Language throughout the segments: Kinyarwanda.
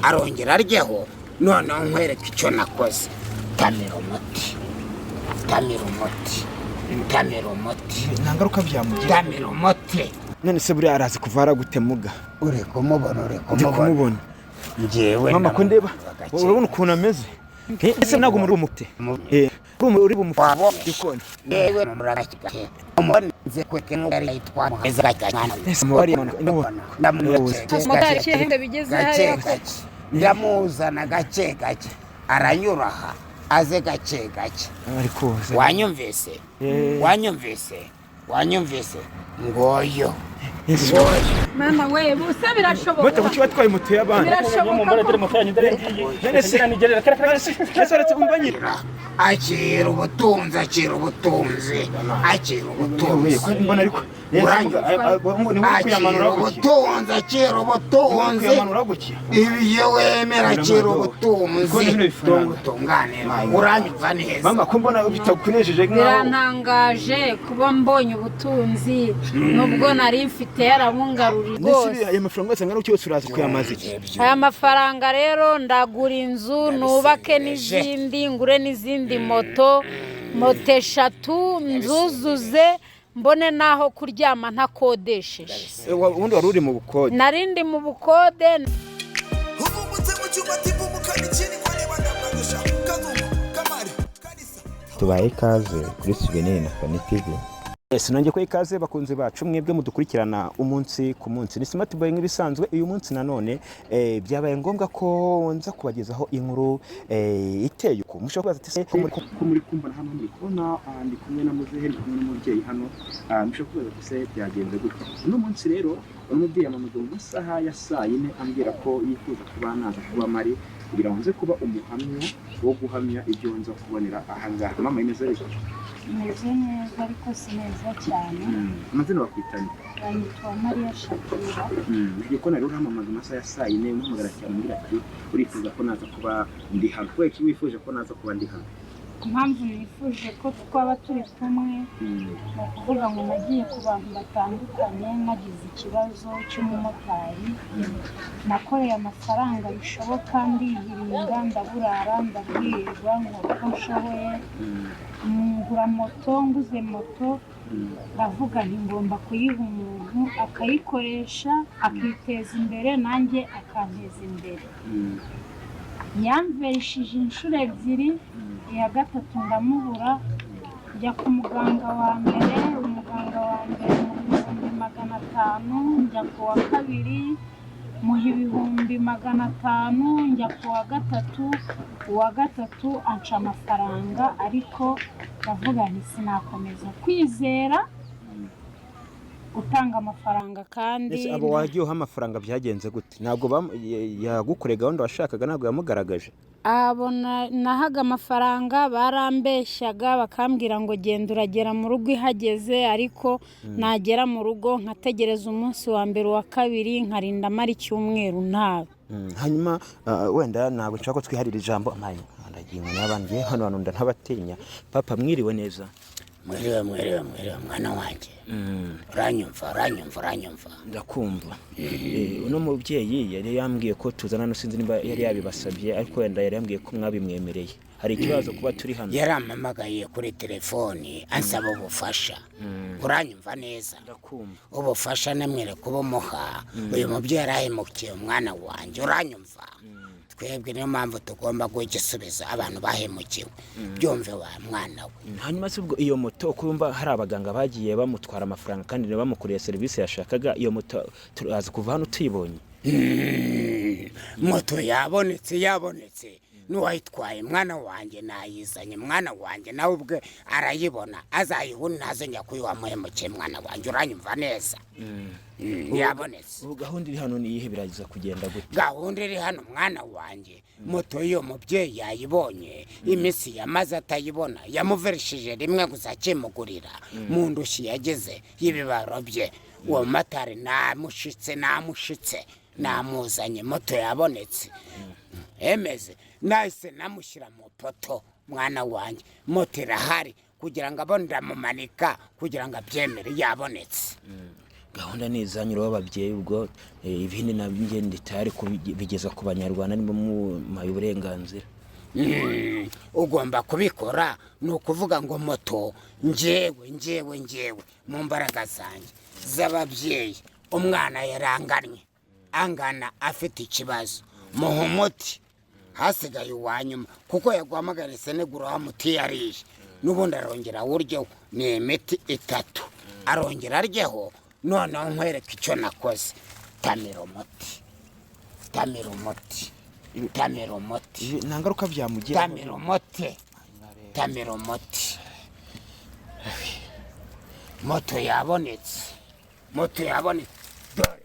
Arongera aryeho. Noneho nkwereke icyo nakoze. Tamira umuti, tamira umuti, tamira umuti. Nta ngaruka byamugira. Tamira umuti. None se buriya arazi kuvara gute muga? Uri kumubona, uri Ndi kumubona. kumubona. Njyewe Mama, ko ndeba ndamwumva gake. Urabona ukuntu ameze? Ese ntabwo muri umute uri bumufate ndikubona? Yewe, murabashyiga umuze kweke nk'uko yitwa muheza mwana. Ese mubari ndabona. Motari shehe bigeze Gake hariya. gake ndamuzana, gake gake aranyura aha, aze gake gake. Ari koza. Wanyumvise? Eh. Wanyumvise, wanyumvise? Ngoyo. Ese Ngoyo. Mama we, busa birashoboka. Moto, kuki watwaye moto y'abandi? Birashoboka ko None se ese uretse umva nyine. Akira ubutunzi, akira ubutunzi, akira ubutunzi. Mbona ariko ni Akira kuyamanura gutya. ubutunzi, akira ubutunzi. Kuyamanura gutya. Ibyo wemera, akira ubutunzi. Kubona bino bifaranga. Tunganira, uranyumva neza? Mama, ko mbona bitakunejeje nkaho? Birantangaje kuba mbonye ubutunzi nubwo nari mfite yarabungaruriye Nese rwose. aya mafaranga yose angana gutyo yose uraza kuyamaza iki? Aya mafaranga rero ndagura inzu, nubake n'izindi, ngure n'izindi moto, moto eshatu nzuzuze, mbone n'aho kuryama ntakodesheje. Ubundi wari uri mu bukode? Nari ndi mu bukode. Uvumbutse mu cyuma tivumukana ikindi ko niba ndamwagisha Kazungu Kamari Kalisa. Tubahe ikaze kuri Souvenir na Fani TV. Yes, nongeye ko ikaze bakunzi bacu mwebwe mudukurikirana umunsi ku munsi. Ni Smart Boy nk'ibisanzwe. Uyu munsi nanone byabaye ngombwa ko nza kubagezaho inkuru iteye uko. Mushobora kubaza ati: "Se ko muri kumbona hano, muri kubona ndi kumwe na muzehe, ndi kumwe n'umubyeyi hano?" Mushobora kubaza ati: "Se byagenze gute?" Uno munsi rero uno mubyeyi yampamagaye mu masaha ya saa 4, ambwira ko yifuza kuba naza kuba mari kugira ngo nze kuba umuhamya wo guhamya ibyo nza kubonera aha ngaha. Mama, imeze bite? Meze neza, ariko si neza cyane. Amazina bakwitanye? Banyitwa Mariya Shakira. Ngiye kubona rero urampamagaye amasaha ya saa 4, umpamagara cyane, umbwira ati urifuza ko naza kuba ndi hano. Kubera iki wifuje ko naza kuba ndi hano? Impamvu nifuje ko twaba turi kumwe, ni ukuvuga ngo nagiye ku bantu batandukanye, nagize ikibazo cy'umumotari nakoreye amafaranga bishoboka, ndihiringa, ndaburara, ndabwirwa, nkora uko nshoboye, ngura moto. Nguze moto, ndavuga nti ngomba kuyiha umuntu akayikoresha akiteza imbere, nanjye akanteza imbere. Yamverishije inshuro ebyiri, iya gatatu ndamubura. Njya ku muganga wa mbere, umuganga wa mbere muha 500,000. Njya ku wa kabiri, muha 500,000. Njya ku wa gatatu, uwa gatatu anca amafaranga, ariko ndavuga nti sinakomeza kwizera gutanga amafaranga kandi Ese abo wagiye uha amafaranga byagenze gute? Ntabwo yagukoreye gahunda washakaga? Ntabwo yamugaragaje? Abo nahaga amafaranga barambeshyaga, bakambwira ngo genda uragera mu rugo ihageze, ariko nagera mu rugo nkategereza umunsi wa mbere, uwa kabiri, nkarinda amara icyumweru ntabe. Hanyuma wenda ntabwo nshaka ko twiharira ijambo, amaye ndagiye n'abandi hano hantu ntabatinya. Papa, mwiriwe neza? Mwiriwe, mwiriwe, mwiriwe mwana wanjye. Uranyumva, uranyumva, uranyumva? Ndakumva. Uno mubyeyi yari yambwiye ko tuzana no sinzi niba yari yabibasabye, ariko wenda yari yambwiye ko mwabimwemereye. Hari ikibazo kuba turi hano? Yarampamagaye kuri telefoni ansaba ubufasha. Uranyumva neza? Ndakumva. Ubufasha namwere kubumuha. Uyu mubyeyi yarahemukiye umwana wanjye, uranyumva? Twebwe niyo mpamvu tugomba guha igisubizo abantu bahemukiwe. Byumve wa mwana we. Hanyuma se ubwo iyo moto, uko yumva hari abaganga bagiye bamutwara amafaranga kandi ntibamukoreye serivisi yashakaga, iyo moto turaza kuva hano tuyibonye? Moto yabonetse, yabonetse n'uwayitwaye mwana wanjye nayizanye. Mwana wanjye nawe ubwe arayibona, azayibona, ntazongera kuyiwamuhemukiye. Mwana wanjye, uranyumva neza? Yabonetse. Ubu gahunda iri hano ni iyihe? Biraza kugenda gute? Gahunda iri hano mwana wanjye, moto y'uwo mubyeyi yayibonye. Iminsi yamaze atayibona, yamuverishije rimwe gusa akimugurira mu ndushyi yagize y'ibibaro bye. Uwo mumotari namushitse, namushitse, namuzanye. Moto yabonetse emeze, nahise namushyira mu poto mwana wanjye. Moto irahari kugira ngo abone, ndamumanika kugira ngo abyemere, yabonetse. Gahunda ni izanyu w'ababyeyi, ubwo ibindi nabyo njye ndi tayari kubigeza ku Banyarwanda niba mumpaye uburenganzira. Ugomba kubikora. Ni ukuvuga ngo moto njyewe mu mbaraga zanjye z'ababyeyi, umwana yarangannye, angana afite ikibazo, muha umuti, hasigaye uwanyuma kuko yaguhamagara senegura wa muti yariye, n'ubundi arongera awuryeho. Ni imiti itatu, arongera aryeho. Noneho nkwereke icyo nakoze. Tamira umuti, tamira umuti, tamira umuti. Ibi nta ngaruka byamugiraho? Tamira umuti, tamira umuti. Moto yabonetse, moto yabonetse. Dore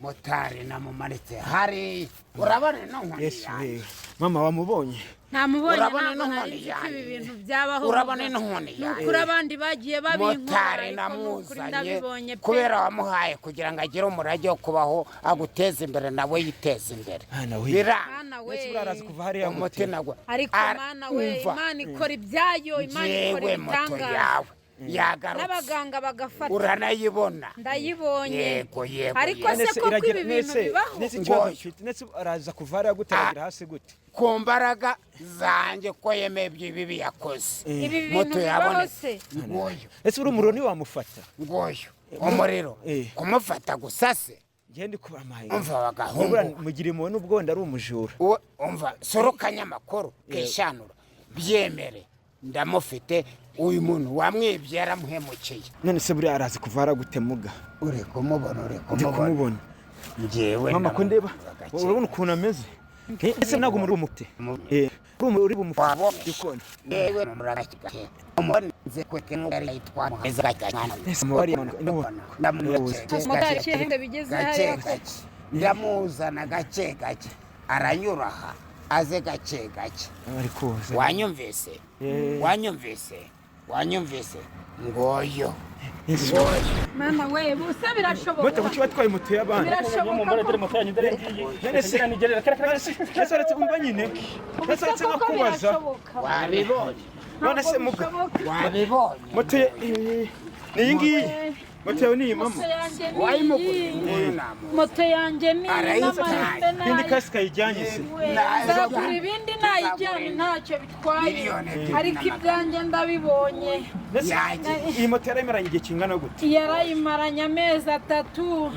motari namumanitse hari, urabona ino nkoni Yesu yanjye? We, mama, wamubonye? Ntamubonye. Urabona Ntabwo ino nari nkoni nzi ko ibi yanjye? bintu byabaho. Urabona ino nkoni Ni yanjye? ukuri abandi bagiye babinkora, Motari ariko ni ukuri namuzanye ndabibonye pe. kubera wamuhaye kugira ngo agire umurage wo kubaho, aguteze imbere, nawe yiteze imbere. Mwana we. Biranga. Mana we. Ese uraza kuva hariya gute? Umuti nagwa. Ariko Mana we, Umva, Imana ikora ibyayo, Imana ikora njyewe moto ibitangaza. yawe yagarutse. N'abaganga bagafata. Uranayibona? Ndayibonye. Yego. Ariko Yego. se Nese koko iragira ibi bintu nese bibaho? nese ikibazo Ngoyo. mfite, nese araza kuva hariya gute, aragera hasi gute? Ku mbaraga zanjye, ko yemeye ibyo bibi yakoze. Ibi bintu Moto bibaho yabonetse. se? Nguyu. Ese uri umuriro ntiwamufata? Nguyu umuriro. Kumufata gusa se? Njye ndi kuba amaye. Umva bagahungu. Mugira impuhwe n'ubwo wenda ari umujura. Umva, soro kanyamakuru kishanura, byemere, ndamufite. Uyu muntu wamwibye yaramuhemukiye. None se buriya araza kuva hariya gute, muga? Uri kumubona? Uri Ndi kumubona? kumubona. Njyewe Mama, ko ndeba, ndamubona gake. urabona ukuntu ameze? Ese ntabwo muri umufite? Uri bumufite? Wabonye? Ndikubona. Yewe, muragake umubonze kwete n'ubwo yitwa muheza gake. Ese mubari Motari shehe bigeze Gake hariya. gake ndamuzana, gake gake aranyura aha, aze gake gake. Ari koza. Wanyumvise? Wanyumvise? Wanyumvise? Ngoyo. Yesu. Ngoyo. Mana we, busa birashoboka? Moto, kuki watwaye moto y'abandi? Birashoboka ko None se nese uretse, umva nyine, nese Ubuse uretse koko nkakubaza. birashoboka? Wabibonye? None se Ntabwo muga, bishoboka. Wabibonye? Moto ye ni iyi ngiyi, moto yawe ni iyi, mama? Moto yanjye ni Wayimuguriye? iyi. Nguyu namu Moto yanjye ni iyi. Arayitwaye. N'amahirwe Indi kasike ayijyanye se? Nzagura ibindi nayijyane, ntacyo bitwaye. Miliyoni 2 Ariko ibyanjye ndabibonye. Nese Yagiye. iyi moto yarayimaranye igihe kingana gute? Yarayimaranye amezi 3,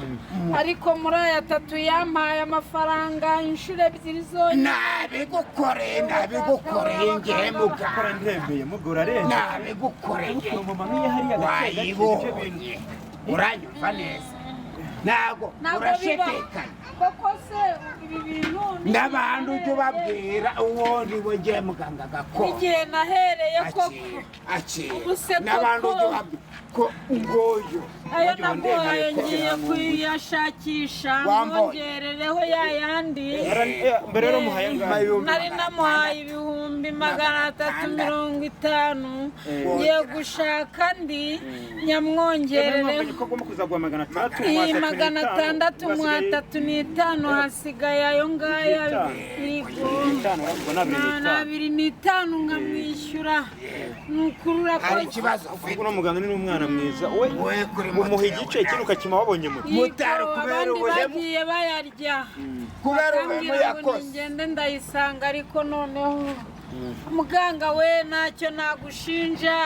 ariko muri aya 3 yampaye amafaranga inshuro 2 zonyine. Nabigukoreye, nabigukoreye ngewe Kora muganga. ndembeye, muga, urarenze. Nabigukoreye. Mama, nk'iyo hariya gake gake nibyo bintu. Wayibonye? Uranyumva neza? Ntabwo Ntabwo biba urashidikanya? Koko se ibi bintu ni N'abantu ujya ubabwira uwo ni we ngewe muganga gakondo. N'igihe nahereye koko. Akira, akira. Ubu se N'abantu koko. ujya ubabwira ko nguyu. Ayo naguhaye ngiye kuyashakisha Wambonye. mwongerereho ya yandi. Mbere rero muhaye angahe? Nari namuhaye 350,000, ngiye gushaka andi nyamwongerereho. Ko agomba kuzaguha 600 Iyi 600 mu 35, hasigaye ayo ngayo. Yego. Itanu, urabwo ni abiri Ni n'itanu. 25 nkamwishyura. Ni ukuri Hari urakoze. ikibazo ufite? Kuko uno muganga ni n'umwana mwiza we. We kuri moto Umuha yawe igice ikindi ukakima wabonye moto. Yego, Motari kubera abandi ubuhemu. bagiye bayarya, Kubera ubuhemu bakambwira ngo yakoze. ningende ndayisanga. Ariko noneho muganga we, ntacyo nagushinja,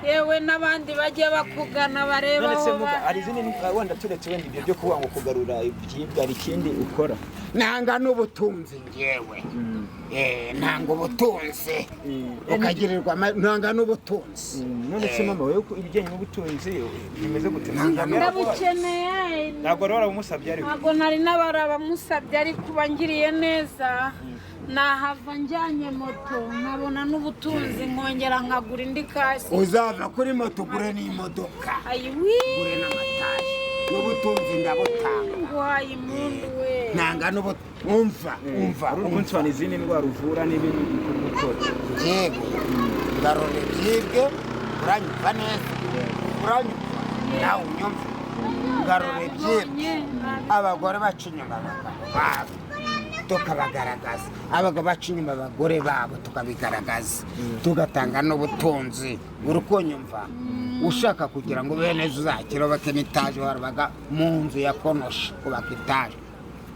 yewe n'abandi bajya bakugana bareba None se aho muga, hari izindi wenda turetse wenda ibyo byo kuvuga ngo kugarura ibyibwa, hari ikindi ukora? Nanga n'ubutunzi ngewe. Nanga ubutunzi ukagirirwa nanga n'ubutunzi. None se mama, wowe ibijyanye n'ubutunzi bimeze gute? Ndabukeneye. Ntabwo wari warabumusabye ariko? Ntabwo nari n'abarabamusabye, ariko uba ngiriye neza nahava njyanye moto, nkabona n'ubutunzi, nkongera nkagura indi kasi. Uzava kuri moto ugure n'imodoka, Ayiwi. ugure n'amataje. N'ubutunzi ndabutanga. Nguhaye impundu we. Nanga n'ubutunzi. Umva, umva. Hari umunsi wana izindi ndwara uvura n'ibindi bikorwa ukora? Ngewe ngarura ibyibwe. Uranyumva neza? Uranyumva nawe? Unyumve, ngarura ibyibwe. Abagore baca inyuma abagabo babo. Tukabagaragaza abagabo baca inyuma abagore babo, tukabigaragaza, tugatanga n'ubutunzi. Uri kunyumva? Ushaka kugira ngo ube neza, uzakire, ubake n'itaje. Warabaga mu nzu ya konoshi, kubaka itaje.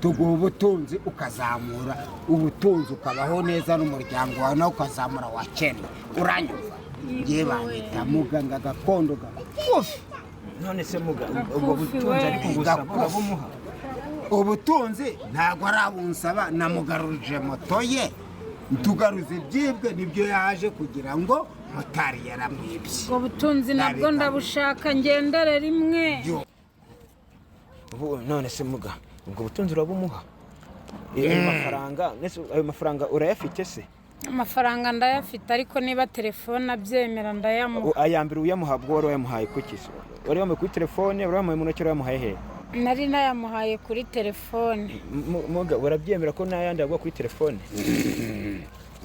Tuguha ubutunzi, ukazamura ubutunzi, ukabaho neza n'umuryango wawe, nawe ukazamura wakennye. Uranyumva? Ngewe banyita muganga gakondo gakufi. None se muga, ubwo Gakufi butunzi we. ariko gusaba Gakufi. urabumuha? Ubutunzi ntabwo arabunsaba. Namugarurije moto ye, tugaruza ibyibwe. Nibyo yaje kugira ngo motari yaramwibye. Ubwo butunzi nabwo ndabushaka, ngendere rimwe. Yo. None se muga, ubwo butunzi urabumuha? Ayo mafaranga nese, ayo mafaranga urayafite se? Amafaranga ndayafite, ariko niba telefone abyemera ndayamuha. Aya mbere uyamuha, bwo wari wayamuhaye kuki se? Wari wamuhaye kuri telefone, wari wamuhaye mu ntoki, wari wamuhaye he? Nari nayamuhaye kuri telefone. Muga, urabyemera ko n'ayandi yaguha kuri telefone?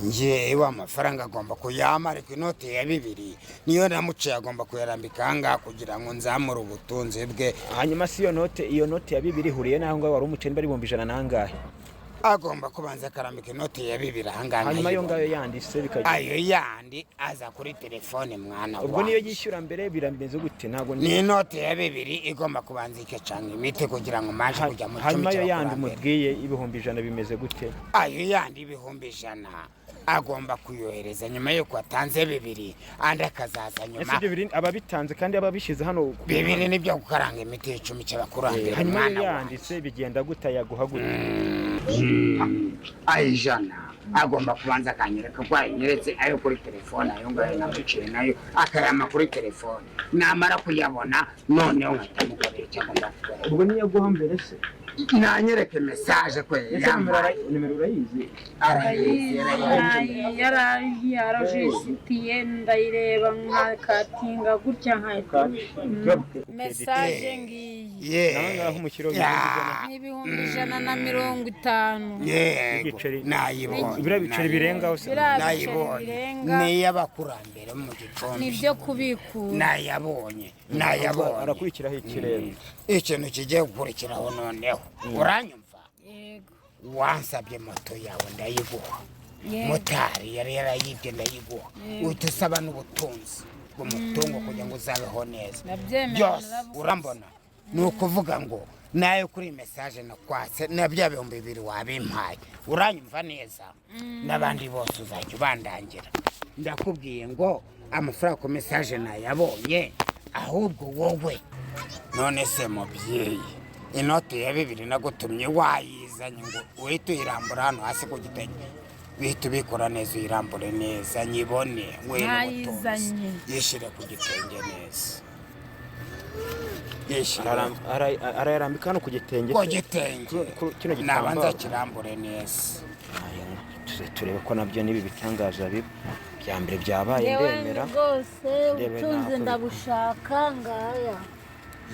Ngewe amafaranga agomba kuyama, ariko inoti ya 2 niyo namuciye, agomba kuyarambika ahangaha kugira ngo nzamure ubutunzi bwe. Hanyuma si iyo note, iyo note ya 2 ihuriye n'aho ngaho wari umuceri, niba ari 100,000 n'angahe? Agomba kubanza akarambika inoti ya 2 ahangaha Hanyuma ayo nkayibona. ngayo yanditse bikagenda? Ayo yandi aza kuri telefone, mwana Ubwo niyo wanjye. yishyura mbere birameze gute? Ntabwo Ni inoti ya 2 igomba kubanza ikacanga imiti kugira ngo maje kujya mu Hanyuma cumi ayo yandi cy'abakurambere. umubwiye 100,000 bimeze gute? Ayo yandi 100,000 agomba kuyohereza nyuma y'uko atanze 2, andi akazaza Ese nyuma. ibyo biri ababitanze kandi ababishyize hano? 2 nibyo gukaranga imiti y'icumi cy'abakurambere, Hanyuma ayo mwana wanjye. yanditse bigenda gute? Yaguha gute? Ayo 100 agomba kubanza akanyereka ko yanyeretse ayo kuri telefone, ayo ngayo namuciye nayo akayama kuri telefone. Namara kuyabona, noneho nkahita mukorera icyo agomba gukora. Ubwo niyo aguha mbere se? Nanyereke message ko Ese yampaye. Nimero urayizi? Arayizi, arayizi. Yarajisitiye, ndayireba nkakatinga gutya nkahita message ngiyi. Yeah. Naho ngaho umushyiraho Yeah. Ni 150,000. Yego, nayibonye. Biriya biceri birengaho se? Biriya biceri Nayibonye. birenga. Ni iy'abakurambere mu gicumbi. Ni ibyo kubikura. Nayabonye, nayabonye. Arakurikiraho ikirere. Ikintu kigiye gukurikiraho noneho, uranyumva? Yego. Wansabye moto yawe, ndayiguha. Yego. Motari yari yarayibye, ndayiguha. Uhita usaba n'ubutunzi bw'umutungo kugira ngo uzabeho neza. Ndabyemera, Byose narabukoze. urambona, ni ukuvuga ngo nayo kuri message nakwatse na bya 2000 wabimpaye. Uranyumva neza? N'abandi bose uzajya ubandangira. Ndakubwiye ngo amafaranga ku message nayabonye. Ahubwo wowe none se mubyeyi, inoti ya 2 nagutumye wayizanye ngo uhite uyirambura hano hasi ku gitenge, uhite ubikora neza, uyirambure neza nyibone we n'ubutunzi. Nayizanye. Yishyire ku gitenge neza, yishyire Arayarambika hano ku gitenge ku se? gitenge. Kino Nabanza gitambaro. kirambure neza. Aya, tuze turebe ko nabyo n'ibi bitangaza biba bya mbere byabaye. Yewe Ndemera. rwose, Ndebe ubutunzi ntabwo ndabushaka, ngaya.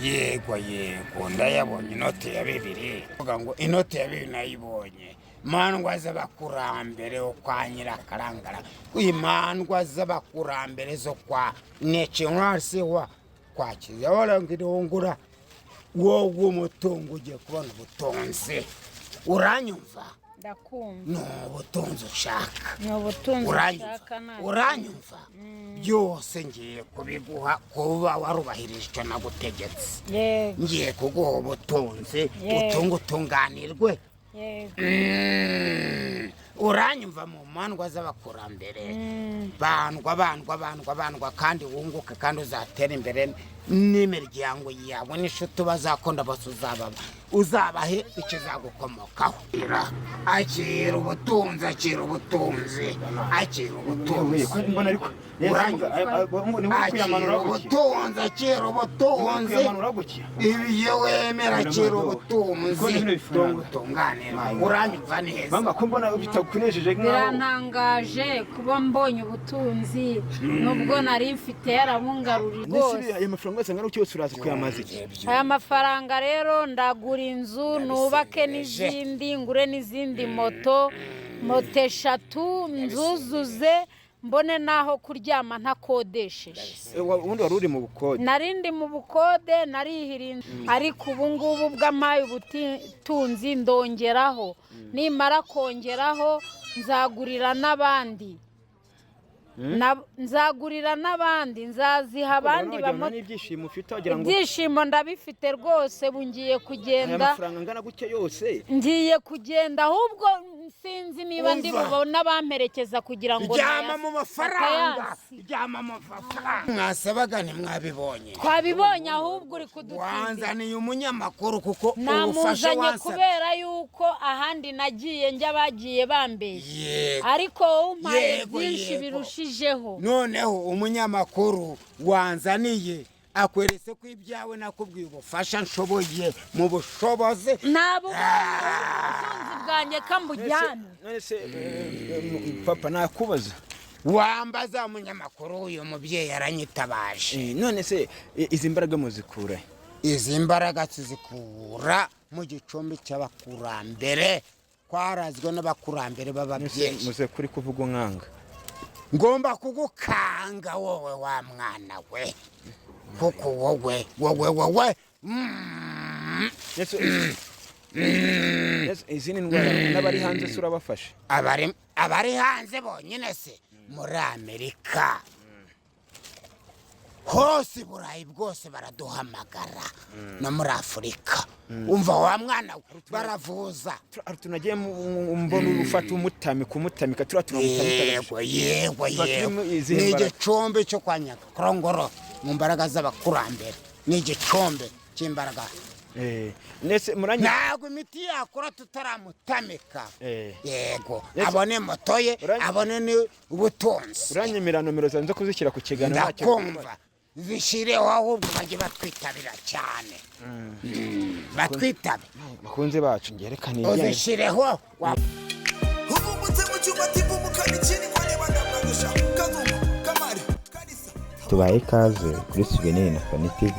Yego, yego, ndayabonye inoti ya 2. Vuga ngo inoti ya 2 nayibonye. Mandwa z'abakurambere kwa Nyirakarangara, imandwa z'abakurambere zo kwa necinwasiwa kwa kizabarangirungura. Wowe umutungo, ugiye kubona ubutunzi. Uranyumva? Ndakumva. Ni ubutunzi ushaka? Ni ubutunzi Uranyumva? nshaka nta. Uranyumva? Byose ngiye kubiguha kuba warubahirije icyo nagutegetse. Yego. Ngiye kuguha ubutunzi, Yego. utunge utunganirwe. Yego. Uranyumva? Mu mandwa z'abakurambere, bandwa, bandwa, bandwa, bandwa, kandi wunguke, kandi uzatera imbere n'imiryango yawe n'inshuti bazakunda bose, uzababa uzabahe ikizagukomokaho. Akira ubutunzi, akira ubutunzi, akira ubutunzi. Mbona ariko Uranyumva? Akira ubutunzi, akira ubutunzi. Kuyamanura gutya. Ibyo wemera, akira ubutunzi. Kubona bino bifaranga. Tunga utunganirwe. Uranyumva neza? Mama, ko mbona bitakunejeje nkaho? Birantangaje kuba mbonye ubutunzi nubwo nari mfite yarabungaruriye Mbese rwose. aya mafaranga yose angana gutyo yose uraza kuyamaza iki? Aya mafaranga rero ndagura inzu, nubake n'izindi, ngure n'izindi moto, moto 3 nzuzuze. Mbone n'aho kuryama ntakodesheje. Ubundi wari uri mu bukode? Narindi mu bukode, narihirinze, ariko ubu ngubu bw'amaye ubutunzi ndongeraho. Nimara kongeraho nzagurira n'abandi, nzagurira n'abandi, nzaziha abandi. Wagira ngo Bamo n'ibyishimo ufite, wagira ngo Ibyishimo ndabifite rwose, ubu ngiye aya kugenda. mafaranga angana gutya yose. Ngiye kugenda, ahubwo sinzi niba ndi Umva. bubone abamperekeza kugira ngo Ryama mu mafaranga. batayasi. Ryama mu mafaranga, mwasabaga ntimwabibonye? Twabibonye, ahubwo uri kudutindira. Wanzaniye umunyamakuru kuko ubufasha Namuzanye wansabye. kubera yuko ahandi nagiye njya bagiye bambeshya, Yego. ariko wowe umpaye Yego, byinshi yego. birushijeho. Noneho umunyamakuru wanzaniye akweretse ko ibyawe nakubwiye, ubufasha nshoboye mu bushobozi. Ntabwo ubutunzi bwanjye kambujyane. None se papa, nakubaza? Wambaza umunyamakuru, uyu mubyeyi aranyitabaje. None se izi mbaraga muzikura he? Izi mbaraga tuzikura mu gicumbi cy'abakurambere, twarazwe n'abakurambere None se b'ababyeyi. Muze kuri kuvuga unkanga. Ngomba kugukanga wowe wa mwana we, kuko wowe wowe wowe Nese izindi ndwara n'abari hanze se urabafasha? Abari hanze bonyine se? Muri Amerika hose, i Burayi bwose baraduhamagara, no muri Afurika. Umva wa mwana we, baravuza. Tunagiye mbona ufata umutamika, umutamika, turiya tunamutamika. Yego, yego. Tuba Yego. turimo izihe Ni mbaraga? igicumbi cyo kwa Nyakorongoro mu mbaraga z'abakurambere, ni igicumbi cy'imbaraga. Nese murangi Ntabwo imiti yakora tutaramutamika. Yego. Abone moto ye, abone n'ubutunzi. Uranyemera nomero zanjye zo kuzishyira ku kiganiro, ntacyo? Ndakumva, zishyireho, ahubwo bajye batwitabira cyane. Batwitabe. Bakunze bacu, ngerekane ibijyanye Uzishyireho Uvumbutse mu cyuma tivumukana ikindi kwa niba ndamwagasha Kazungu Kamari Kalisa. Tubaye ikaze kuri Souvenir na Fani TV.